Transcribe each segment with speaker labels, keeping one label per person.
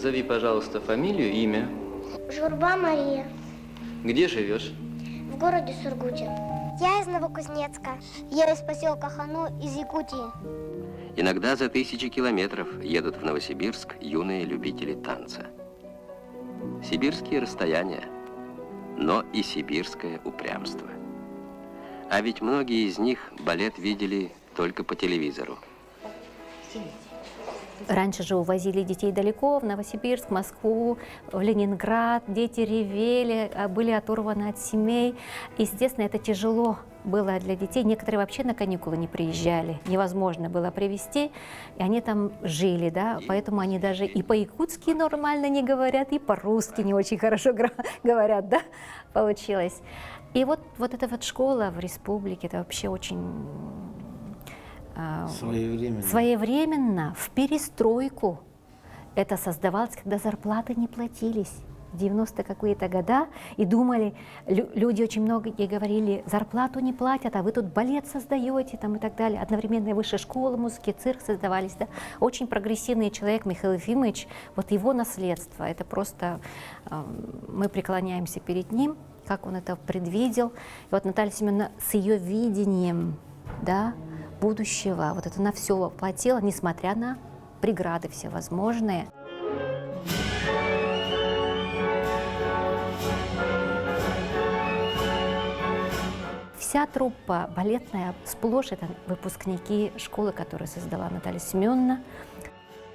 Speaker 1: Назови, пожалуйста, фамилию, имя.
Speaker 2: Журба Мария.
Speaker 1: Где живешь?
Speaker 2: В городе Сургуте. Я из Новокузнецка. Я из поселка Хану из Якутии.
Speaker 3: Иногда за тысячи километров едут в Новосибирск юные любители танца. Сибирские расстояния, но и сибирское упрямство. А ведь многие из них балет видели только по телевизору.
Speaker 4: Раньше же увозили детей далеко, в Новосибирск, Москву, в Ленинград. Дети ревели, а, были оторваны от семей. Естественно, это тяжело было для детей. Некоторые вообще на каникулы не приезжали. Невозможно было привезти. И они там жили, да. Поэтому они даже и по-якутски нормально не говорят, и по-русски не очень хорошо говорят, да, получилось. И вот, вот эта вот школа в республике, это вообще очень а,
Speaker 5: Своевременно.
Speaker 4: Своевременно, в перестройку. Это создавалось, когда зарплаты не платились. 90 какие-то года, и думали, люди очень много и говорили, зарплату не платят, а вы тут балет создаете там, и так далее. Одновременно и высшая школа музыки, цирк создавались. Да? Очень прогрессивный человек Михаил Ефимович, вот его наследство, это просто э, мы преклоняемся перед ним, как он это предвидел. И вот Наталья Семеновна с ее видением да, будущего, вот это на все воплотила, несмотря на преграды всевозможные. Вся труппа балетная сплошь это выпускники школы, которую создала Наталья Семеновна.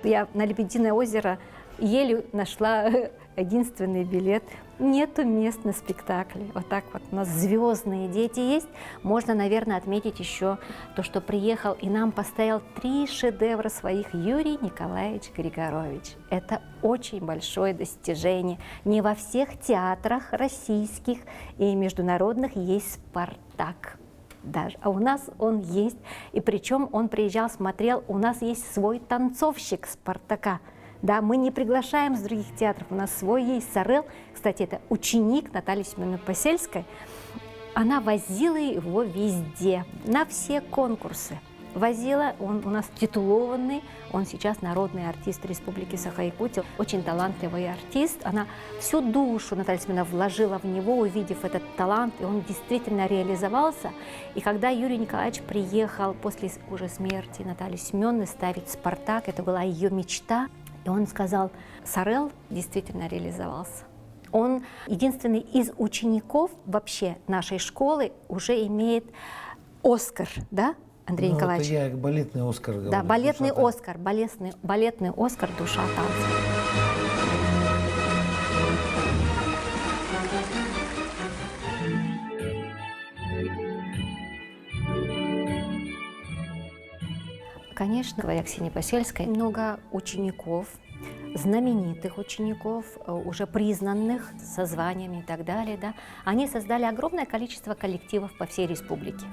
Speaker 4: Я на Лебединое озеро еле нашла единственный билет. Нету мест на спектакле. Вот так вот у нас звездные дети есть. Можно, наверное, отметить еще то, что приехал и нам поставил три шедевра своих Юрий Николаевич Григорович. Это очень большое достижение. Не во всех театрах российских и международных есть «Спартак» даже. А у нас он есть. И причем он приезжал, смотрел, у нас есть свой танцовщик «Спартака». Да, мы не приглашаем с других театров, у нас свой есть Сарел. Кстати, это ученик Натальи Семеновны Посельской. Она возила его везде, на все конкурсы. Возила, он у нас титулованный, он сейчас народный артист Республики Саха-Якутия, очень талантливый артист. Она всю душу, Наталья Семеновна, вложила в него, увидев этот талант, и он действительно реализовался. И когда Юрий Николаевич приехал после уже смерти Натальи Семеновны ставить «Спартак», это была ее мечта, и он сказал, Сарел действительно реализовался. Он единственный из учеников вообще нашей школы уже имеет Оскар, да, Андрей
Speaker 5: ну,
Speaker 4: Николаевич?
Speaker 5: Это я балетный Оскар говорю.
Speaker 4: Да, балетный
Speaker 5: «Душа
Speaker 4: Оскар, балетный, балетный Оскар «Душа танца». Конечно, говоря Ксении Посельской, много учеников, знаменитых учеников, э, уже признанных со званиями и так далее, да, они создали огромное количество коллективов по всей республике.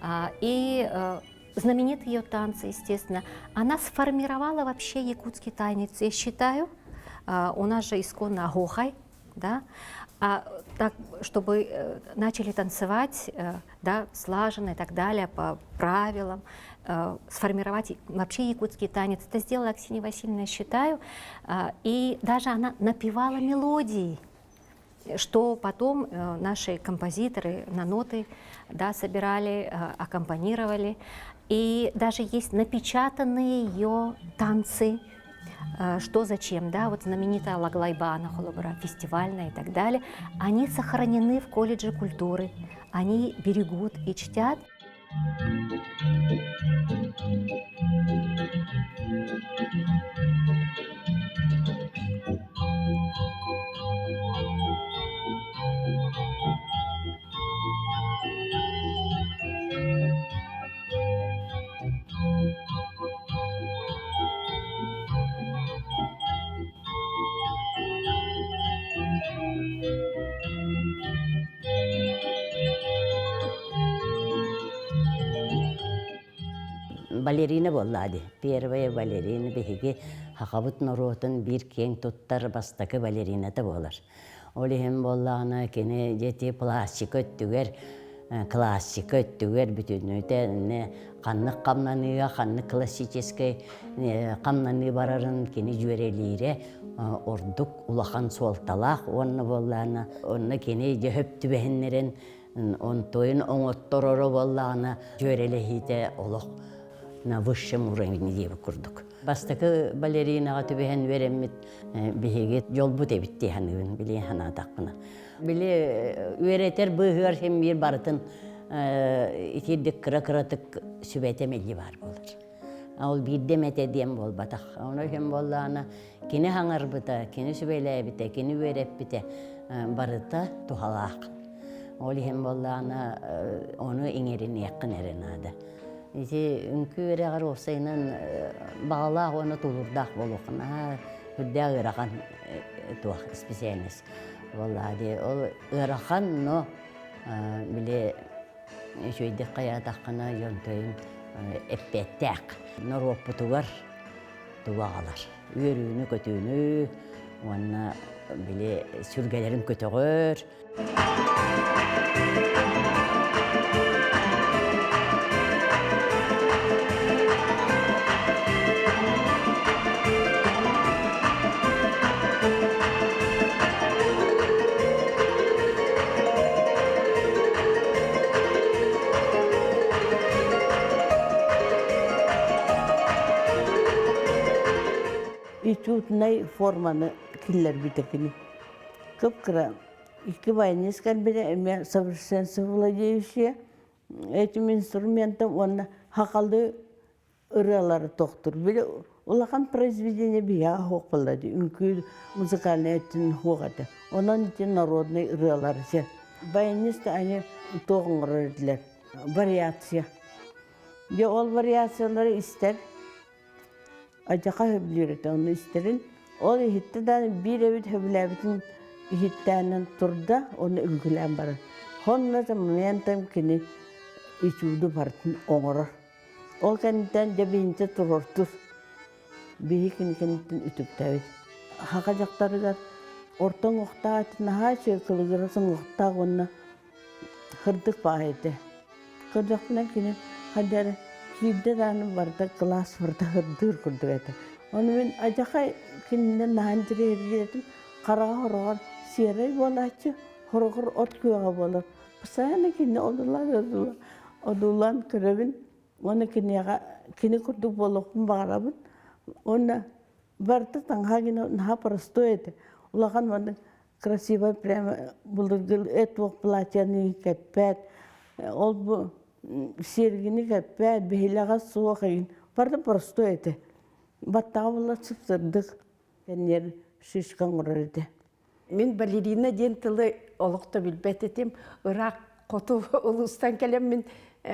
Speaker 4: А, и э, знаменитые ее танцы, естественно. Она сформировала вообще якутский танец, я считаю. А, у нас же исконно Агохай, да, а так, чтобы э, начали танцевать, да, слаженно и так далее, по правилам, э, сформировать вообще якутский танец. Это сделала Аксинья Васильевна, я считаю. Э, и даже она напевала мелодии, что потом э, наши композиторы на ноты да, собирали, э, аккомпанировали. И даже есть напечатанные ее танцы, э, что зачем, да, вот знаменитая Лаглайбана Холобра, фестивальная и так далее, они сохранены в колледже культуры, они берегут и чтят.
Speaker 6: Балерина буолла дии. Первая балерина биһиги хахабыт норуотун биир киэҥ туттар бастакы балерината буолар. Ол иһин буоллаҕына кини дьэти пластика өттүгэр классика өттүгэр бүтүннүүтэ ханнык хамнаныыга ханнык классическай хамнаныы барарын кини дьүөрэлиирэ. ордук улахан суолталаах уонна буоллаҕына онно кини дьэ хөп түбэһиннэрэн онтуойун оҥоттороро буоллаҕына дьүөрэлэһиитэ олох на высшем уровне диэбит курдук. Бастакы балеринаҕа түбэһэн үөрэммит биһиги дьолбут эбит дии саныыбын билиэн санаатахпына. Били үөрэтэр быыһыгар син биир барытын итирдик кыра-кыратык сүбэтэ мэлдьи баар буолар. Ол биирдэ эмэтэ диэн буолбатах. Ону иһин буоллаҕына кини хаҥарбыта, кини сүбэлээбитэ, кини үөрэппитэ барыта туһалаах. Ол иһин буоллаҕына ону иҥэриниэххин эрэ наада. Ити үҥкүү үөрэҕэр уопсайынан баҕалаах уонна тулуурдаах буолуохха наһаа үрдээх ыарахан туох специальность буоллаҕа дии. Ол ыарахан, но били үчүгэйдик хайаатаххына дьонтойун эппиэттээх норуоппутугар тугу аҕалар үөрүүнү-көтүүнү уонна били сүргэлэрин көтөҕөр.
Speaker 5: Этюднай форманы киллэрбитэ кини. Кып-кыра икки баянист кэлбитэ эмиэ совершенство владеющие этим инструментом уонна хахалы ырыалары тохтур. Били улахан произведение биһиэхэ суох буолла дии, үҥкүү музыкальнай өттүн суох этэ. Онон ити народный ырыалары сэ. Баянист они туох оҥорор этилэр? Вариация. Дьэ ол вариациялары истэр адьаха сөбүлүүр этэ ону истэрин. Ол иһиттэ да биир эбит сөбүлээбитин иһиттээнэн турда, оны үҥкүлээн барар. Сонно моментом кини этюду барытын оҥорор. Ол кэнниттэн дьэ биһинчэ туруортур. Биһи кини кэнниттэн үтүктэбит. Хака дьахтарыгар орто оҥохтоох наһаа үчүгэй кылыгырас оҥохтоох уонна кырдык баҕайы этэ. Көрдөхпүнэ кини хайда эрэ киирдэ даҕаны барыта кылаас барыта ырдыыр курдук этэ. Ону мин адьахай кининэн наһаа интэриэһиргиир этим. Хараҕа хороҕор сиэрэй буолааччы, хороҕор от күөҕэ буолар. Постоянно кини одулаан одулаан көрөбүн уонна киниэхэ кини курдук буолуохпун баҕарабын уонна барыта таҥаһа гина наһаа простой этэ улахан маннык красивай прямо былыргы эт-уох платьяны кэппэт ол бу сиэргини кэппэт биһилэҕэ суох игин барыта простой этэ баттаҕа буолла сып-сырдык кэнниэр шишка оҥорор этэ
Speaker 7: Мин балерина диэн тылы олох да билбэт этим. Ыраах хоту улуустан кэлэммин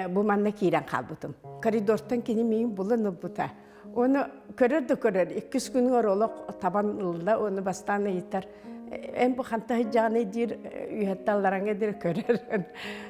Speaker 7: бу манна киирэн хаалбытым. Коридортан кини миигин булан ылбыта. Оны көрөр да көрөр, иккис күнүгэр олох табан ылла, оны бастаан ыйытар. Эн бу ханта сылдьаҕыный диир, үөһэттэ аллараҥа диир көрөр.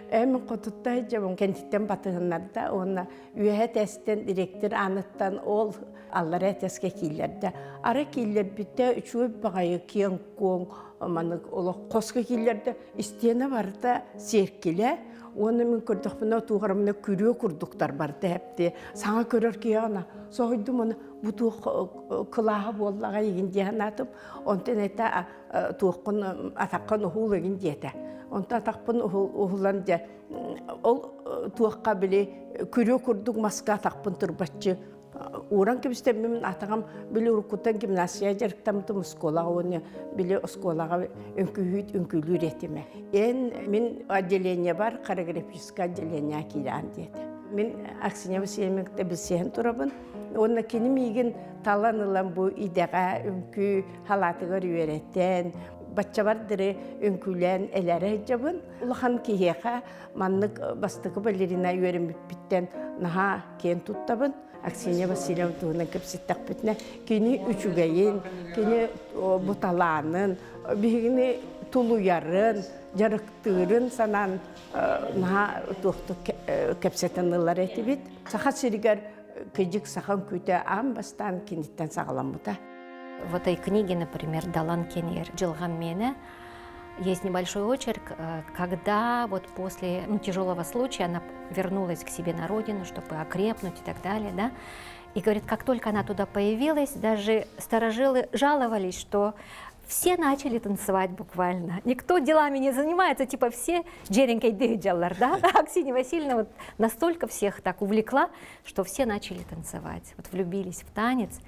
Speaker 7: Эн хотутта сылдьабын кэнтиттэн батыһыннарда уонна үөһэ тэстэн директор ааныттан ол аллара этээскэ кииллэрдэ. Ара кииллэрбитэ үчүгэй баҕайы киэҥ-куоҥ маннык олох хоско кииллэрдэ истиэнэ барыта сиэркилэ уонна мин көрдөхпүнэ туохарамына күрүө курдуктар барыта эпти саҥа көрөр киһи соһуйдум оны бу туох кылааһа буоллаҕа игин дии санаатым онтон этэ туоххун атаххын уһул игин диэтэ онтон атахпын уһулан дьэ ол туохха били күрүө курдук маска атахпын турбаччы ууран кэбистэммин атаҕым били уруккуттан гимназия дьарыктаммытым оскуолаҕа уонна били оскуолаҕа үҥкүүһүт үҥкүүлүүр этим эн мин отделениебар хореографическое отделение киирэн диэтэ мин Аксинья Васильевна кытта билсиһэн турабын уонна кини миигин талан ылан бу идэҕэ үҥкүү халаатыгар үөрэтэн баччабар дыры үҥкүүлээн элээрэ сылдьабын улахан киһиэхэ маннык бастакы балерина үөрэммиппиттэн наһаа киэн туттабын. Аксинья Васильевна туһунан кэпсэттэхпитинэ, кини үчүгэйин, кини бу талаанын, биһигини тулуйарын, дьарыктыырын санаан наһаа туохтук кэпсэтэн ылар этибит. Саха сиригэр кыдьык сахан күүтэ аан бастаан киниттэн саҕаламмыта.
Speaker 4: В этой книге, например, Далан Кенер «Дьылҕам миэнэ» есть небольшой очерк, когда вот после ну, тяжелого случая она вернулась к себе на родину, чтобы окрепнуть и так далее, да. И говорит, как только она туда появилась, даже старожилы жаловались, что все начали танцевать буквально. Никто делами не занимается, типа все джеренькой дыджаллар, да? Аксинья Васильевна вот настолько всех так увлекла, что все начали танцевать, вот влюбились в танец.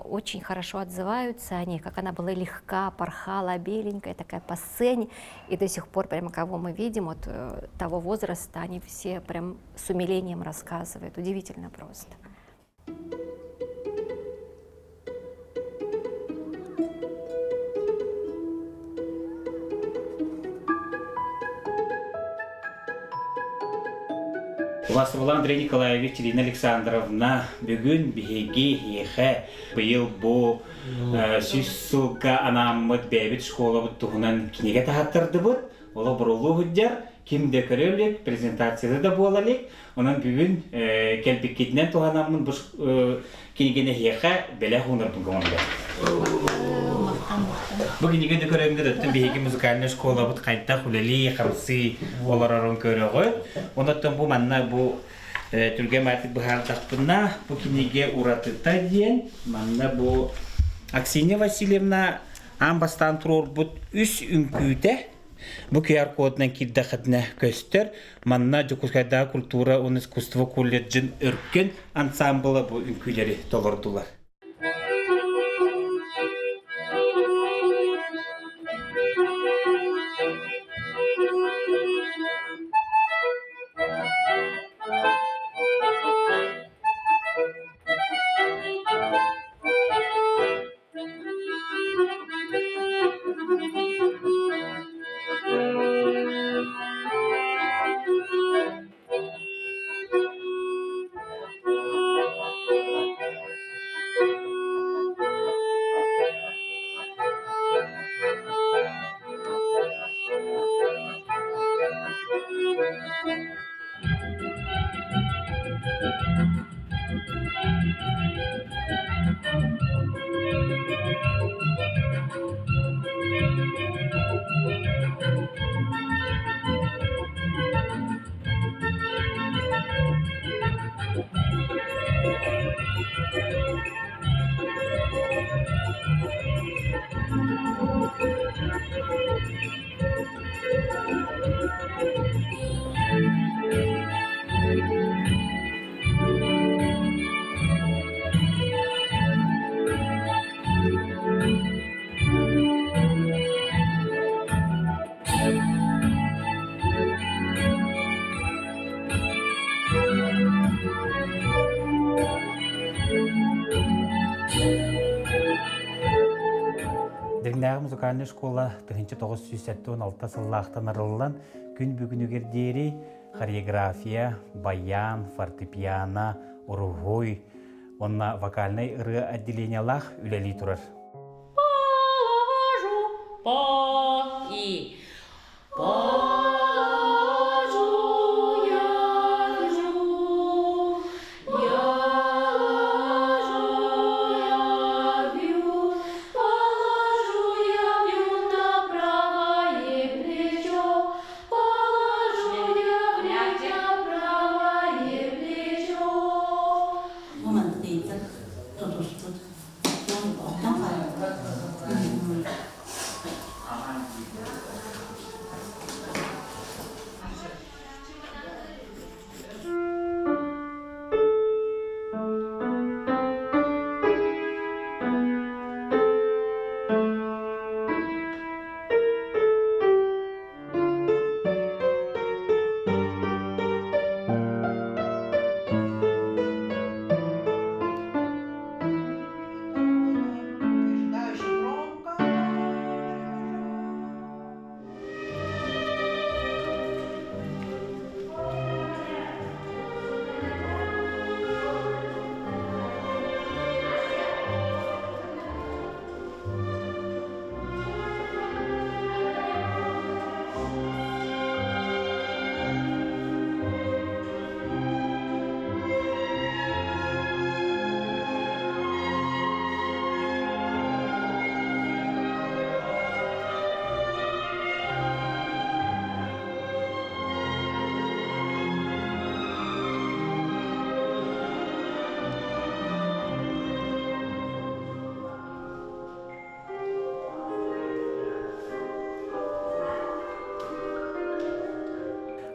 Speaker 4: Очень хорошо отзываются они, как она была легка, порхала, беленькая такая по сцене. И до сих пор прямо кого мы видим от того возраста, они все прям с умилением рассказывают. Удивительно просто.
Speaker 8: Власовла Андрей Николаевич, Ирина Александровна, бүгүн биһиги эһиэхэ быйыл бу сүүс сылга анааммыт бэйэбит школабыт туһунан кинигэ таһаттардыбыт. Оло бурулуу сылдьар, ким да көрө илик, презентацията да буола илик. Онон бүгүн кэлбиккитинэн туһанаммын бу кинигэни эһиэхэ бэлэх уунарбын көҥүллэр. Бу кинигэни көрөҥҥүт өттүн биһиги музыкальнай школабыт хайдах үлэлии, хамсыы олорорун көрөҕүт. Онон бу манна бу түргэн баатык быһаардахпына, бу кинигэ уратыта диэн манна бу Аксинья Васильевна аан бастаан туруорбут үс үҥкүүтэ Бу QR-кодунан киирдэххитинэ көстөр. Манна Дьокуускайдааҕы культура уонна искусство колледжын Өркөн ансаамбыла бу үҥкүүлэри толордулар. Дириҥнээҕи музыкальнай школа 1976 сыллаахтан арыллан күн бүгүнүгэр диэри хореография, баян, фортепиано, уруһуй уонна вокальнай ырыа отделениелаах үлэлии турар.
Speaker 9: Положу по и положу я вжу, я ложу я вью, положу я вью на правое плечо, положу я вью на правое плечо.
Speaker 10: Бу тутуспут. Оттон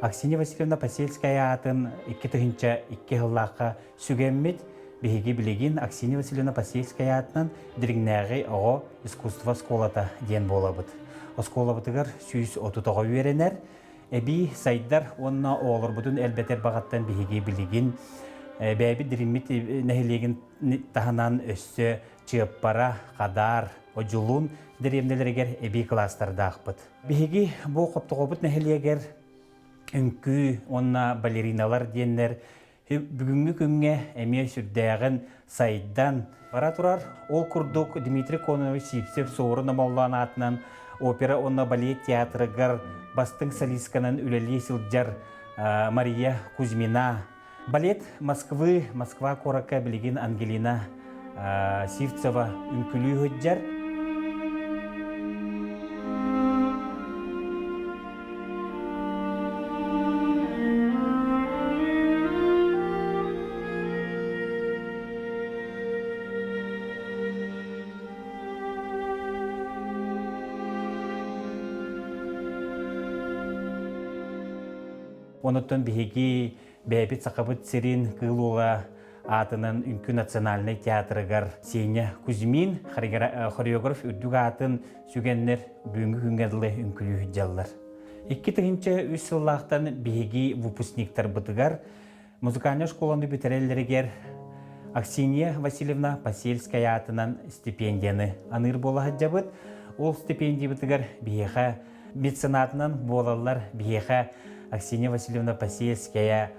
Speaker 8: Аксинья Васильевна Посельская аатын 2002 сыллаахха сүгэммит биһиги билигин Аксинья Васильевна Посельская аатынан Дириҥнээҕи оҕо искусство оскуолата диэн буолабыт. Оскуолабытыгар 130 оҕо үөрэнэр, эбии сайдар уонна оҕолорбутун элбэтэр баҕаттан биһиги билигин бэйэбит Дириҥмит нэһилиэгин таһынан өссө Чыаппара, Хадаар, Одьулуун дэриэбинэлэригэр эбии кылаастардаахпыт. Биһиги бу Хоптоҕобут нэһилиэгэр үҥкүү уонна балериналар диэннэр бүгүҥҥү күҥҥэ эмиэ сүрдээҕин сайдан бара турар. Ол курдук Дмитрий Кононович Сивцев Суорун Омоллоон аатынан опера уонна балет театрыгар бастыҥ солистканан үлэлии сылдьар Мария Кузьмина. Балет Москвы, Москва куоракка билигин Ангелина Сивцева үҥкүлүү сылдьар. Онуттан биһиги бэйэбит Сахабыт сирин Кыыл Уола аатынан Үҥкүү национальнай театрыгар Сеня Кузьмин хореограф үрдүк аатын сүгэннэр бүгүҥҥү күҥҥэ дылы үҥкүлүү сылдьаллар. 2003 сыллаахтан биһиги выпускниктарбытыгар музыкальнай школаны бүтэрэллэригэр Аксинья Васильевна Посельская аатынан стипендияны аныыр буола сылдьабыт. Ол стипендиябытыгар биһиэхэ меценатынан буолаллар биһиэхэ Аксинья Васильевна Посельская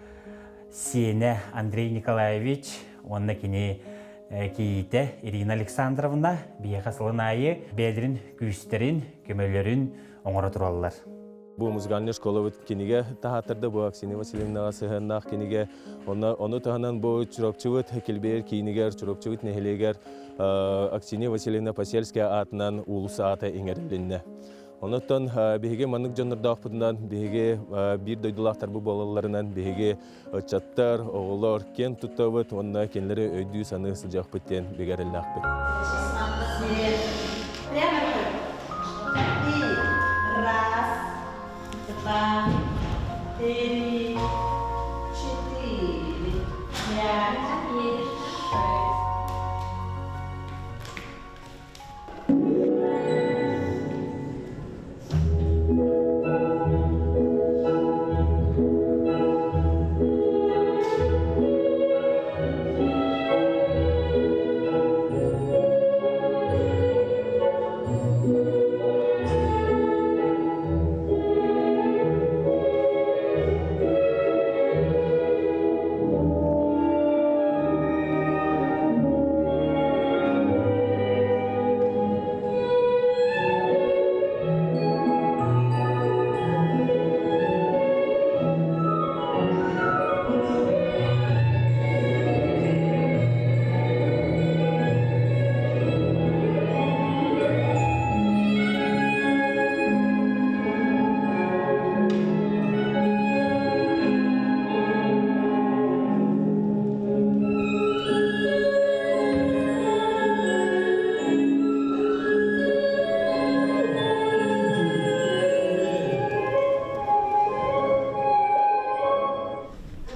Speaker 8: сиэнэ Андрей Николаевич уонна кини кийиитэ Ирина Александровна биһиэхэ сылын аайы бэйэлэрин күүстэрин, көмөлөрүн оҥоро тураллар.
Speaker 11: Бу музыкальный школабыт кинигэ таһааттарда бу Аксинья Васильевнаҕа сыһыаннаах кинигэ. Онно ону таһынан бу Чурапчыбыт килбиэр киинигэр, Чурапчыбыт нэһилиэгэр Аксинья Васильевна Посельская аатынан уулусса аата иҥэрилиннэ. Онуттан биһиги маннык дьоннордоохпутунан, биһиги биир дойдулаахтарбыт буолалларынан, биһиги ыччаттар, оҕолор киэн туттабыт уонна кинилэри өйдүү-саныы сылдьыахпыт диэн бигэ эрэллээхпит.
Speaker 12: И раз, два, три, четыре, пять, шесть.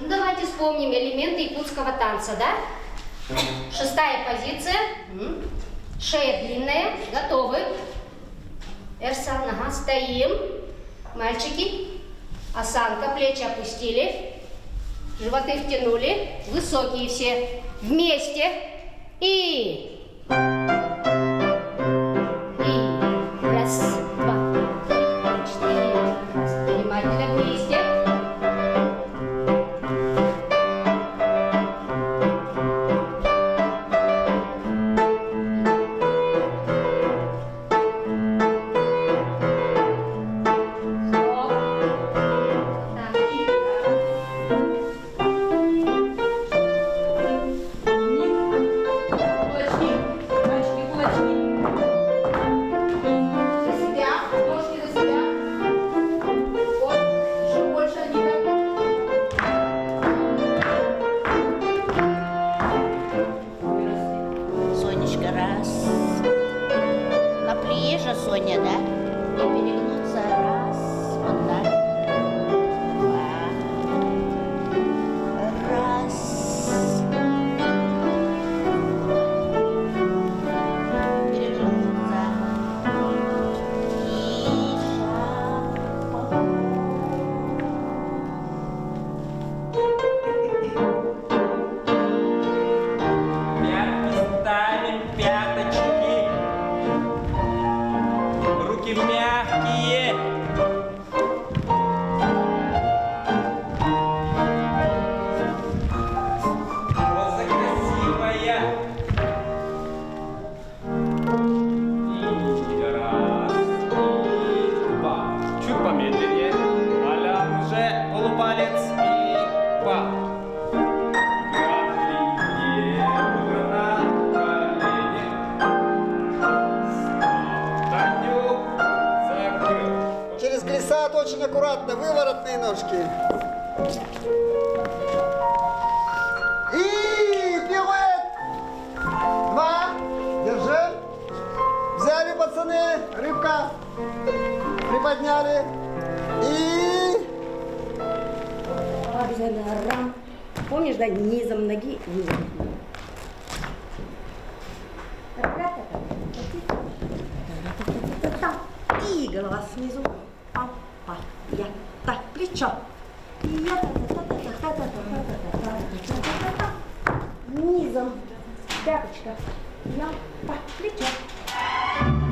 Speaker 9: Ну, давайте вспомним элементы якутского танца, да? Шестая позиция. Шея длинная. Готовы. Эрсан, ага, стоим. Мальчики. Осанка, плечи опустили. Животы втянули. Высокие все. Вместе. И... И... Раз, два, три, четыре. Раз. Внимательно вместе.
Speaker 10: Сонечка, раз. На плие же, Соня, да? Не перегнуться. Раз. Вот так. Два.
Speaker 13: Аккуратно, выворотные ножки. И пируэт. Два. Держи. Взяли, пацаны. Рыбка. Приподняли. И...
Speaker 14: Помнишь, да, низом ноги, низом. И голова снизу. Па, па, я, та, плечо. Я, та, та, та, та, та, та, та, та, та, та, та, та, та. Низом. Пяточка. Я, па, плечо.